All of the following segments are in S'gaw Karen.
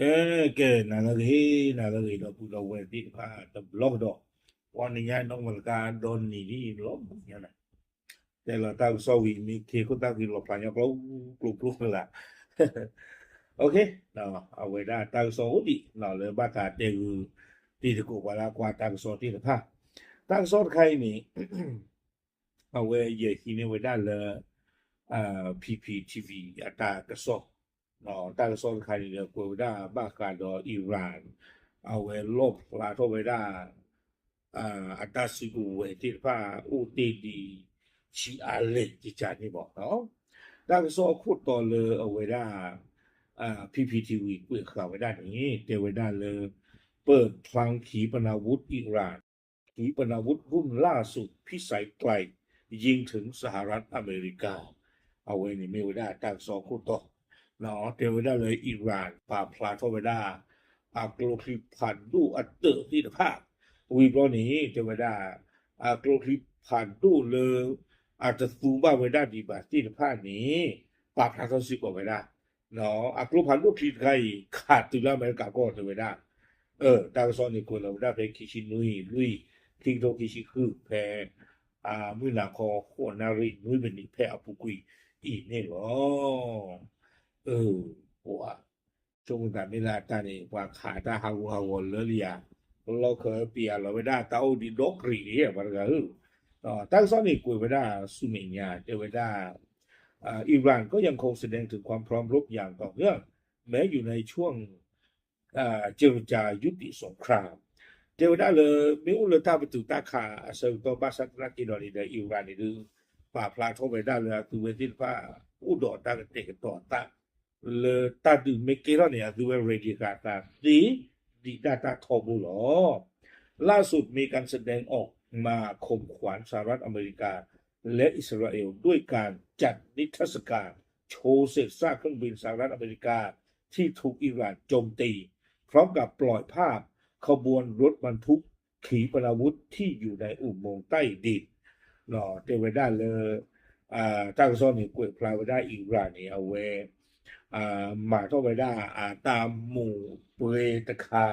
ကဲ, ကဲ, နၤလၢအဂ့ၤ, နၤလၢအဂ့ၤ ဒီပုၢ်ဒီဝဲၢ်သ့ၣ်တဖၣ်တဘျီကဒီး, ပှၤနံၤညါနီၢ်မၤလကါဒီနံၤလံ လီၤဘၣ်ညါနၤ, တဲလီၤတၢ်ကစီၣ်ဝံၤ မ့ၢ်ခ့ခိၣ်တၢ်ဂ့ၤလီၤဖျါညီကျိကျိကျိလၢ်, အဝဲဒၣ်တၢ်ကစီၣ်အိၣ်ဒံး လၢဘၣ်သးတဲဂုာ်တံၤသကိးပှၤလၢကွၢ်တၢ်ကစီၣ်သ့ၣ်တဖၣ်, တၢ်ကစီၣ်တခါအံၤန့ၣ် အဝဲယဟံးန့ၢ်ဝဲဒၣ်လၢ P P T V အတၢ်ကစီၣ်, တၢ်ကစီၣ်တခါန့ၣ်ဒီး ကွဲးဝဲဒၣ်ဘၣ်ဃးဒီး Iran အဝဲလီၣ်ဖျါထီၣ်ဝဲဒၣ် အတၢ်စုကဝဲၤသ့ၣ်တဖၣ်အိၣ်တ့ၢ်ဒံး ဆံးအါလဲၣ်ကကန့ၣ်ဘၣ်, တၢ်ကစီၣ်အခိၣ်တီလၢအဝဲဒၣ် P P T V ကွဲးဃာ်ဝဲဒၣ်န့ၣ် တဲဝဲဒၣ်လၢ เปิดคลังขีปนาวุธอิหร่าน ขีปนาวุธรุ่นล่าสุดพิสัยไกลยิงถึงสหรัฐอเมริกา အဝဲန့ၣ်မ့ၢ်ဝဲဒၣ်တၢ်ကစီၣ်အခိၣ်တီ, တဲဝဲဒၣ်လၢ Iran ပာ်ဖျါထီၣ်ဝဲဒၣ် အကျိချံဖးဒိၣ်အတၢၢ်သ့ၣ်တဖၣ်, ဝံၤဘျီန့ၣ် တဲဝဲဒၣ် အကျိချံဖးဒိၣ်လၢ အတသူဘၣ်ဝဲဒၣ်ဒံးဘၣ်သ့ၣ်တဖၣ်န့ၣ် ပာ်ဖျါထီၣ်စ့ၢ်ကီးဝဲဒၣ် အကျိဖးဒိၣ်ချံတခါအံၤ ခးတုၤလၢအမဲရကၤကီၢ်တဲဝဲဒၣ်, တၢ်ကစီၣ်န့ၣ်ကွဲးလီၤဝဲဒၣ်ဖဲခံဆံနွံလွံၢ် ခံကထိခံဆံဃုဖဲ မုၢ်နၤခီ ဃိးနၣ်ရံၣ်နွံမံးနံးဖဲအပူၤကွံာ်အံၤန့ၣ်လီၤ. ပှၤ ဆိကမိၣ်သးမ့ၢ်လၢအတၢ်န့ၣ် ပှၤခးတၢ်ဟးဂူာ်ဟးဂီၤလၢလံဧါ, လီၢ်ခၢပံးအလီၤဝဲဒၣ်တၢ်အိၣ်ဒံးဒီးကရံးလံ ပှၤတဂၤဧၢ, တၢ်ကစီၣ်န့ၣ်ကွဲးဝဲဒၣ်ဆူမဲာ်ညါ တဲဝဲဒၣ် อิหร่านก็ยังคงแสดงถึงความพร้อมรบอย่างต่อเนื่องแม้อยู่ในช่วง เจรจายุติสงคราม တဲဝဲဒၣ်လၢ မ့ၢ်အိၣ်လၢတၢ်ပတုာ်တၢ်ခးအဆၢကတီၢ်ဘၣ်ဆၣ်သနာ်က့ဒီးန့ၣ်ဒီး Iran န့ၣ်ဒုး ပာ်ဖျါထီၣ်ဝဲဒၣ်လၢအသုဝဲသ့ၣ်တဖၣ် အိၣ်ဒီးတၢ်ကတဲာ်ကတီၤအသး လၢတၢ်ဒုးမ့ၢ်ကဲထီၣ်န့ၣ် အသုဝဲ ready ဃာ်သးသ့ ဒံးဒၣ်တၢ်ထီဘိလီၤ. ล่าสุดมีการแสดงออกมาข่มขวัญสหรัฐอเมริกาและอิสราเอลด้วยการจัดนิทรรศการโชว์เศษซากเครื่องบินสหรัฐอเมริกาที่ถูกอิหร่านโจมตี พร้อมกับปล่อยภาพขบวนรถบรรทุกขีปนาวุธที่อยู่ในอุโมงค์ใต้ดิน တဲဝဲဒၣ်လၢ တၢ်ကစီၣ်န့ၣ်ကွဲးဖျါဝဲဒၣ် Iran န့ၣ် အဝဲ မၤထီၣ်ဝဲဒၣ်အတၢ်မိၢ်ပှဲၤတခါ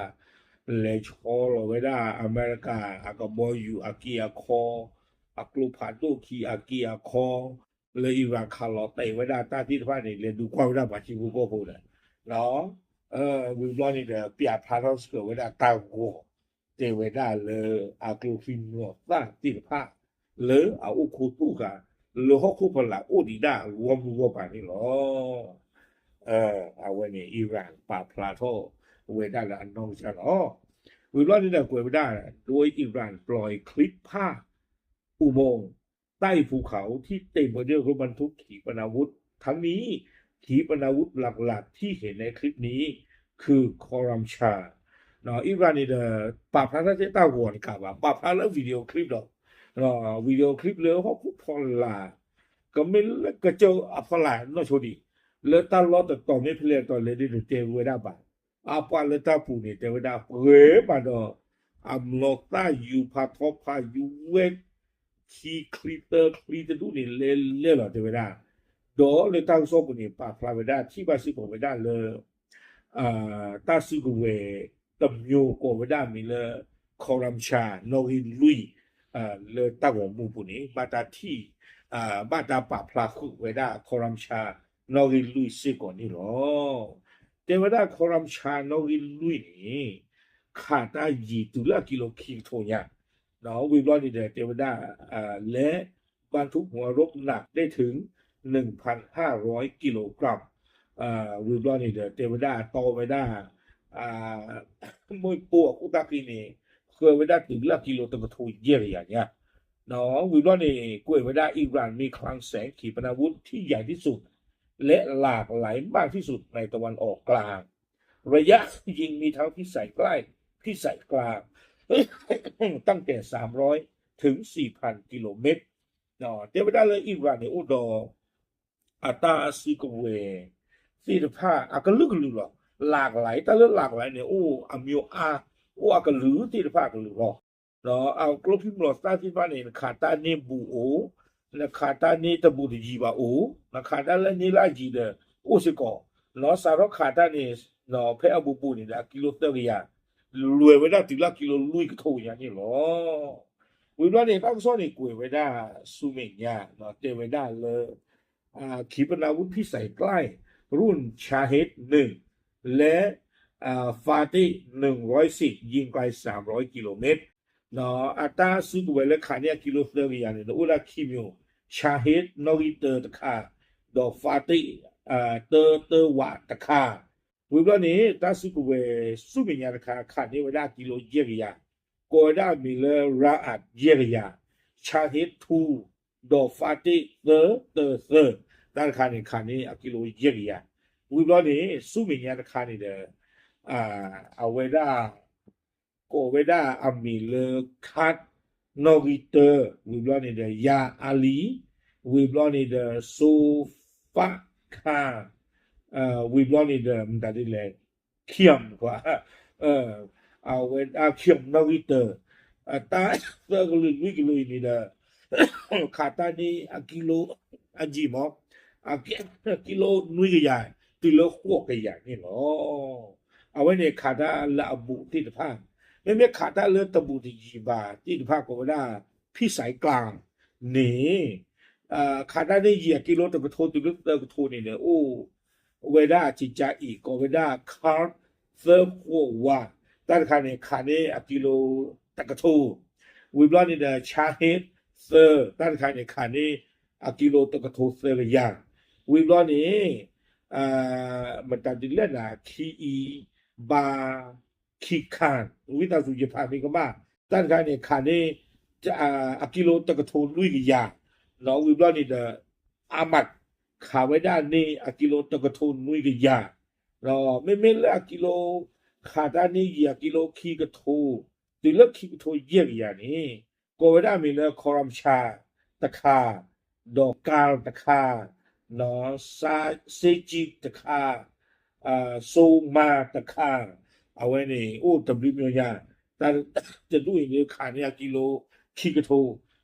လဲၤဆီလီၤဝဲဒၣ်အမဲရကၤ အကဘီယူၤအက့အခီ အကျိဖးဒိၣ်ခံအက့အခီ လၢ Iran ခးလီၤတဲာ်ဝဲဒၣ်တၢ်သ့ၣ်တဖၣ်န့ၣ် လဲၤဒုးကွၢ်ဝဲဒၣ်ပှၤထံဖိကီၢ်ဖိဒီး ဝံၤဘျီန့ၣ်ဒီး ပျးဖျါထီၣ်စ့ၢ်ကီးဝဲဒၣ်တၢ်ဂီၤ တဲဝဲဒၣ်လၢအကျိချံမျိာ်သၣ်သ့ၣ်တဖၣ် လၢအအိၣ်ခူသူၣ်ဃာ် လၢဟီၣ်ခိၣ်ဖီလာ်အိၣ်ဒံးဒၣ်ဂီၢ်မုၢ်ဂီၢ်ပၤန့ၣ်လီၤ. အဝဲန့ၣ် Iran ပာ်ဖျါထီၣ်ဝဲဒၣ်လၢအနီၢ်ကစၢ်လီၤ. ဝံၤဘျီန့ၣ်ဒီးကွဲးဝဲဒၣ် โดย อิหร่าน ปล่อยคลิปภาพอุโมงค์ใต้ภูเขาที่เต็มไปด้วยรถบรรทุกขีปนาวุธ ทั้งนี้ขีปนาวุธหลักๆที่เห็นในคลิปนี้คือ Khorramshahr အံၤရၣ်န့ၣ်ဒီး ပာ်ဖျါထီၣ်တၢ်ဂီၤတကးဘၣ် ပာ်ဖျါလၢ video clip ဒီး video clip လၢဟီၣ်ခိၣ်ဖီလာ် ကမ့ၢ်လၢကစၢၢ်အဖီလာ်နီၢ်ဆိဒံး လၢတၢ်လီၢ်တတီၤမ့ၢ်ဖဲလဲၣ်တတီၤလဲၣ်ဒ်န့ၣ် တဲဝဲဒၣ်ဘၣ်. အပှၤလၢတၢ်ပူၤန့ၣ် တဲဝဲဒၣ်ပှဲၤဘၣ်ဒီး အမျိာ်သၣ်ယူၤဖးထီဖးယူၤဝဲ ခံချံသၢချံတဒူၣ်န့ၣ် လဲၤလဲၤလီၤ တဲဝဲဒၣ်. ဒီးလၢတၢ်ကစီၣ်ပူၤန့ၣ် ပာ်ဖျါဝဲဒၣ် ထံၣ်ဘၣ်စ့ၢ်ကီးဝဲဒၣ်လၢ တၢ်စုကဝဲၤတမျိၤကိးဝဲဒၣ်မံၤလၢ Khorramshahr နီၣ်ဂံၢ်လွံၢ် လၢတၢ်ဂီၤမူပူၤန့ၣ် ဘၣ်တၢ်ထံၣ် ဘၣ်တၢ်ပာ်ဖျါဃုာ်ဝဲဒၣ် Khorramshahr နီၣ်ဂံၢ်လွံၢ်စ့ၢ်ကီးန့ၣ်လီၤ. တဲဝဲဒၣ် Khorramshahr နီၣ်ဂံၢ်လွံၢ်န့ၣ် ခးတၢ်ယံၤတုၤလၢအကံလိခံကထိညါ ဝံၤဘျီန့ၣ်ဒီး တဲဝဲဒၣ် และบรรทุกหัวรบหนักได้ถึงหนึ่งพันห้าร้อยกิโลกรัม ဝံၤဘျီန့ၣ်ဒီး တဲဝဲဒၣ်အတီဝဲဒၣ် မုၢ်ပိၢ်အခိၣ်သၣ်ဃံန့ၣ် ဃၢဝဲဒၣ်တုၤလၢအကံလိတကထိယဲၢ်ကယၤညါ ဝံၤဘျီန့ၣ် ကွဲးဝဲဒၣ် อิหร่านมีคลังแสงขีปนาวุธที่ใหญ่ที่สุดและหลากหลายมากที่สุดในตะวันออกกลาง ระยะยิงมีทั้งพิสัยใกล้ พิสัยกลาง ตั้งแต่สามร้อยถึงสี่พันกิโลเมตร တဲဝဲဒၣ်လၢ อิหร่าน န့ၣ် အိၣ်ဒီး အတၢ်စုကဝဲၤသ့ၣ်တဖၣ်အကလုာ်ကလုာ်လီၤ. หลากหลาย တၢ်လၢ หลากหลาย န့ၣ် အိၣ်အမျိၤအါ အိၣ်အကလုာ်သ့ၣ်တဖၣ်အကလုာ်လီၤ. အကျိချံမျိာ်သၣ်သ့ၣ်တဖၣ်န့ၣ် နခးတၢ်န့ၢ်ဘူးအိၣ်, နခးတၢ်န့ၢ်တဘူးတယံၤဘၣ်အိၣ်, နခးတၢ်လၢန့ၢ်လၢအယံၤဒီးအိၣ်စ့ၢ်ကီး, စးထီၣ်ခးတၢ်န့ၣ် ဖဲအဘူးဘူးန့ၣ်ဒီး အကံလိသၢကယၤ လဲၤဝဲဒၣ်တုၤလၢအကံလိလွံၢ်ကထိညါန့ၣ်လီၤ. ဝံၤဘျီန့ၣ် တၢ်ကစီၣ်န့ၣ်ကွဲးဝဲဒၣ်ဆူမဲာ်ညါ တဲဝဲဒၣ်လၢ ขีปนาวุธพิสัยใกล้ รุ่น Shahed หนึ่ง และ Fateh หนึ่งร้อยสิบ ยิงไกล สามร้อย กิโลเมตร အတၢ်စုကဝဲၤလၢခးန့ၢ်အကံလိသၢကယၤန့ၣ် အိၣ်ဒၣ်ခံမျိုး Shahed နီၣ်ဂံၢ်တၢတခါ ဒီး Fateh တၢတၢဝးတခါ ဝံၤဘျီန့ၣ် တၢ်စုကဝဲၤဆူမဲာ်ညါတခါ ခးန့ၢ်ဝဲဒၣ်အကံလိယဲၢ်ကယၤ ကိးဝဲဒၣ်အမံၤလၢ Ra'ad ယဲၢ်ကယၤ Shahed two ဒီး Fateh သၢတၢသၢ တၢ်တခါန့ၣ် ခးန့ၢ်အကံလိယဲၢ်ကယၤ ဝံၤဘျီန့ၣ် ဆူမဲာ်ညါတခါန့ၣ်ဒီး အဝဲဒၣ် ကိးဝဲဒၣ်အမံၤလၢ Khat နီၣ်ဂံၢ်တၢ ဝံၤဘျီန့ၣ်ဒီး Ya Ali ဝံၤဘျီန့ၣ်ဒီး Sofa Khan ဝံၤဘျီန့ၣ်ဒီး မတၤဒ်လဲၣ် Khiam ကွၢ် အဝဲဒၣ် Khiam နီၣ်ဂံၢ်တၢ အတၢ်သၢကလုာ်လွံၢ်ကလုာ်အံၤန့ၣ်ဒီး ခးတၢ်န့ၢ်အကံလိ အယံၤမး အကံလိနွံကယၤ တုၤလၢဃိးကယၤန့ၣ်လီၤ. အဝဲန့ၣ်ခးတၢ်လၢအဘူးသ့ၣ်တဖၣ် မ့မ့ၢ်ခးတၢ်လၢတဘူးတယံၤဘၣ်သ့ၣ်တဖၣ် ကိးဝဲဒၣ် ဖံၣ်စဲးကျါန့ၣ် ခးတၢ်န့ၢ်ယံၤအကံလိတကထိတုၤလၢသၢကထိန့ၣ်ဒီး အိၣ်ဝဲဒၣ်အကကါအံၤ ကိးဝဲဒၣ် Khat သၢဃိးဝး တၢ်တခါန့ၣ် ခးန့ၢ်အကံလိတကထိ ဝံၤဘျီန့ၣ်ဒီး Shahed သၢ တၢ်တခါန့ၣ် ခးန့ၢ်အကံလိတကထိသၢကယၤ ဝံၤဘျီန့ၣ် မတၤဒ်လဲၣ်နၤ ခံအံၤ ဘါ ခံခါ ဝံသးစူၤယဖးမ့ၢ်ကမၣ် တၢ်တခါန့ၣ် ခးန့ၢ် အကံလိတကထိလွံၢ်ကယၤ ဝံၤဘျီန့ၣ်ဒီး အမး ခးဝဲဒၣ်န့ၢ်အကံလိတကထိနွံကယၤ မ့မ့ၢ်လၢအကံလိ ခးတၢ်န့ၢ်ယံၤအကံလိခံကထိ တုၤလၢခံကထိယဲၢ်ကယၤန့ၣ် ကိးဝဲဒၣ်အမံၤလၢ Khorramshahr တခါ ဒီး Kar တခါ Serchhip တခါ Sohma တခါ အဝဲန့ၣ် အိၣ်တဘျုးမံၤညါ တၢ်တဒူၣ်အံၤန့ၣ် ခးန့ၢ်အကံလိခံကထိ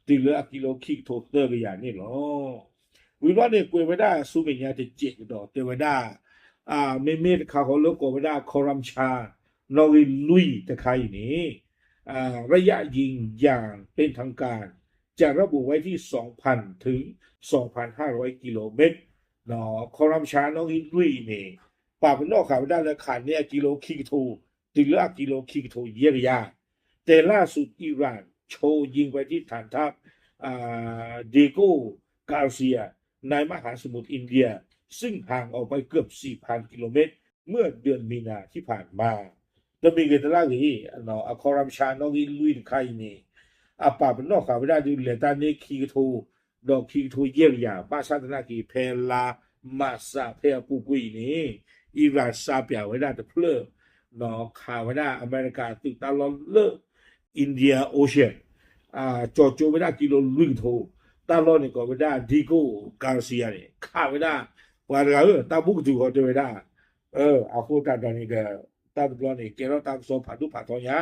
တုၤလၢအကံလိခံကထိသၢကယၤန့ၣ်လီၤ. ဝံၤဘျီန့ၣ် ကွဲးဝဲဒၣ်ဆူမဲာ်ညါတစဲးကဒီး တဲဝဲဒၣ် မ့မ့ၢ်တခါဃီလၢကိးဝဲဒၣ် Khorramshahr နီၣ်ဂံၢ်လွံၢ်တခါအံၤန့ၣ် ระยะยิงอย่างเป็นทางการจะระบุไว้ที่ สองพัน ถึง สองพันห้าร้อย กิโลเมตร Khorramshahr နီၣ်ဂံၢ်လွံၢ်အံၤန့ၣ် ပာ်ပနီၣ်ဃာ်ဝဲဒၣ်လၢခးန့ၢ်အကံလိခံကထိ တုၤလၢအကံလိခံကထိယဲၢ်ကယၤ แต่ล่าสุดอิหร่านโชว์ยิงไปที่ฐานทัพ Diego Garcia ในมหาสมุทรอินเดีย ซึ่งห่างออกไปเกือบ สี่พัน กิโลเมตร เมื่อเดือนมีนาที่ผ่านมา တမံၤဂ့ၤတလၢ်ဂ့ၤ အခီရၢမ်ၡါနီၣ်ဂံၢ်လွံၢ်တခါအံၤန့ၣ် အပာ်ပနီၣ်ဃာ်ဝဲဒၣ်ဒုးလဲၤတၢ်န့ၢ်ခံကထိ ဒီးခံကထိယဲၢ်ကယၤ ဘၣ်ဆၣ်သနာ်က့ ဖဲလါမးစးဖဲအပူၤကွံာ်အံၤန့ၣ် အံရၣ်စါပၠးဝဲဒၣ်တဖျၢၣ် ခးဝဲဒၣ်အမဲရကၤသုးတၢ်လီၢ်လၢ India Ocean ကၠီၤကၠိဝဲဒၣ်ကံလိလွံၢ်ကထိ တၢ်လီၢ်န့ၣ်ကိးဝဲဒၣ် Diego Garcia န့ၣ် ခးဝဲဒၣ် ပှၤတဂၤဧၢ တၢ်ဘူၣ်ကတုၤဃီတဲဝဲဒၣ် အဃိသတးဒီးန့ၣ်ဒီး တၢ်တဘျီန့ၣ် ကဲထီၣ်တၢ်ကစီၣ်ဖးဒိၣ်ဖးထီညါ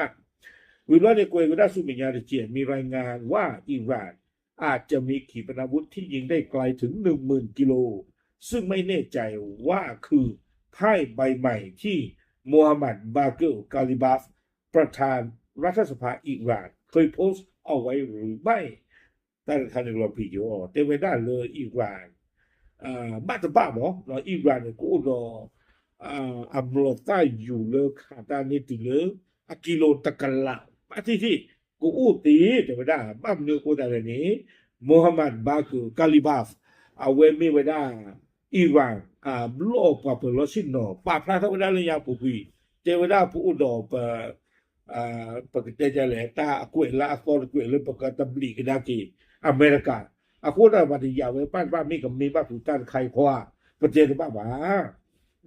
ဝံၤဘျီန့ၣ် ကွဲးဝဲဒၣ်ဆူမဲာ်ညါတက့ၢ် มีรายงานว่าอิหร่านอาจจะมีขีปนาวุธที่ยิงได้ไกลถึง หนึ่งหมื่น กิโล ซึ่งไม่แน่ใจว่าคือพ่ายใบใหม่ที่ Mohammad Bagher Ghalibaf ประธานรัฐสภาอิหร่าน เคยโพสต์เอาไว้หรือไม่ တၢ်တခါန့ၣ်လီၤပံၤယိၤ တဲဝဲဒၣ်လၢအံရၣ် ဘၣ်တဘၣ်မး အံရၣ်န့ၣ် ကအိၣ်ဒီး အမျိာ်သၣ်ယူၤလၢခးတၢ်န့ၢ်တုၤလၢ အကံလိတကလး ဘၣ်သ့ၣ်သ့ၣ် ကအိၣ်သ့ တဲဝဲဒၣ် ဘၣ်မနုၤအဃိသတးလဲၣ်န့ၣ် Mohammad Bagher Ghalibaf အဝဲမ့ၢ်ဝဲဒၣ် အံရၣ် ဘျီၣ်ပှၤပၢၤလီၢ်ဆ့ၣ်နီၤ ပာ်ဖျါထီၣ်ဝဲဒၣ်လၢညါပူၤကွံာ် တဲဝဲဒၣ်ပအိၣ်ဒီးပ ပကတဲဒ်လဲၣ် တၢ်အကွဲးလၢအသီတကွဲးလၢပကတဘျံးကဒါက့ၤ အမဲရကၤ အဃိသတးပှၤတယာ်ဝဲဘၣ်တဘၣ်မ့ၢ်ကမ့ၢ်ဘၣ်ဖုးတၢ်တခါအံၤဃီဧါ ပတဲတဘၣ်ဘၣ်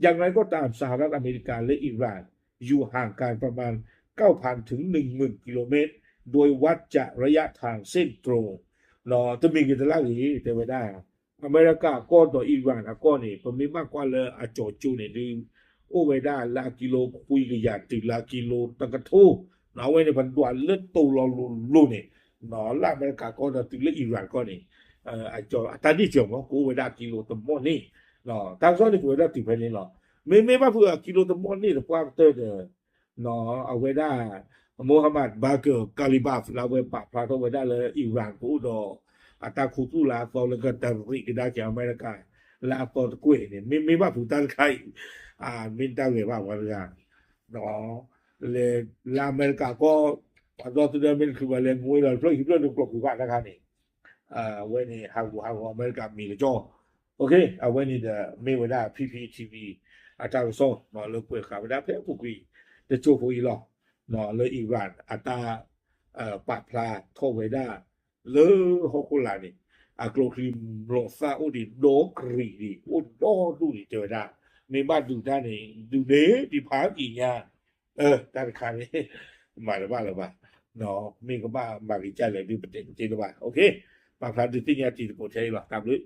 อย่างไรก็ตาม สหรัฐอเมริกาและอิหร่านอยู่ห่างกันประมาณ เก้าพัน ถึง หนึ่งหมื่น กิโลเมตร โดยวัดจากระยะทางเส้นตรง တမံၤဂ့ၤတလၢ်ဂ့ၤ တဲဝဲဒၣ် အမဲရကၤအကီၢ်ဒီးအံရၣ်အကီၢ်န့ၣ် ပမ့ၢ်ဘၣ်ကွၢ်လၢအကၠီၤကၠိန့ၣ်ဒုး အိၣ်ဝဲဒၣ်လၢအကံလိခွံကယၤတုၤလၢအကံလိတကထိ အဝဲန့ၣ်ပဒွးလၢတိၤလီၤလိၤလိၤန့ၣ် လၢအမဲရကၤကီၢ်ဒီးတုၤလၢအံရၣ်ကီၢ်န့ၣ် အတၢ်ဒ့ၣ်စၢၤမး ကအိၣ်ဝဲဒၣ်ကံလိတမီၢ်န့ၣ် တၢ်ကစီၣ်န့ၣ်ကွဲးဝဲဒၣ်တုၤဖဲန့ၣ်လီၤ. မ့မ့ၢ်ဘၣ်ဖုးအကံလိတမီၢ်န့ၣ်တပှၢ်ကတၢၢ်ဒီး အဝဲဒၣ် Mohammad Bagher Ghalibaf လၢအဝဲပာ်ဖျါထီၣ်ဝဲဒၣ်လၢ Iran ကအိၣ်ဒီး အတၢ်ခူသူၣ်လၢအသီလၢကတရံးကဒါက့ၤအမဲရကၤ လၢအသီတကွဲၢ်န့ၣ် မ့မ့ၢ်ဘၣ်ဖုးတၢ်တခါအံၤ မ့ၢ်တၢ်ဂဲၤဘၣ်ပှၤတဂၤ လၢအမဲရကၤကီၢ် ပှၤဒီသဒၢမ့ၢ်တချုးဘၣ်လဲၤမူဝဲလီၤတဖျၢၣ်ခံဖျၢၣ်ဒီးကျိးကွံာ်ဘၣ်တၢ်ခါန့ၣ် အဝဲန့ၣ် ဟးဂူာ်ဟးဂီၤအမဲရကၤမံၤလၢကၠီ အဝဲန့ၣ်ဒီးမ့ၢ်ဝဲဒၣ် P P T V အတၢ်ကစီၣ်လၢကွဲးဃာ်ဝဲဒၣ်ဖဲအပူၤကွံာ်တစိၢ်ဖိအံၤလီၤ. လၢ Iran အတၢ် ပာ်ဖျါထီၣ်ဝဲဒၣ် လၢဟီၣ်ခိၣ်လာ်န့ၣ် အကျိချံမျိာ်သၣ်အိၣ်ဒံးဒီကရံးဒံး အိၣ်ဒီဒူၣ်ဒံးတဲဝဲဒၣ် မ့ၢ်ဘၣ်ဒုးတၢ်န့ၣ် ဒုးန့ၢ်ဒံးဖးကံၤညါ တၢ်တခါန့ၣ် မၤတဘၣ်လၢၤဘၣ် မ့ၢ်ကဘၣ်မၤဂ့ၤကၢ်လဲၣ်ဒုးပတဲတသ့လၢၤဘၣ် ပာ်ဖျါဒုးသ့ၣ်ညါတံၤသကိးထဲအံၤလီၤ တၢ်ဘျုး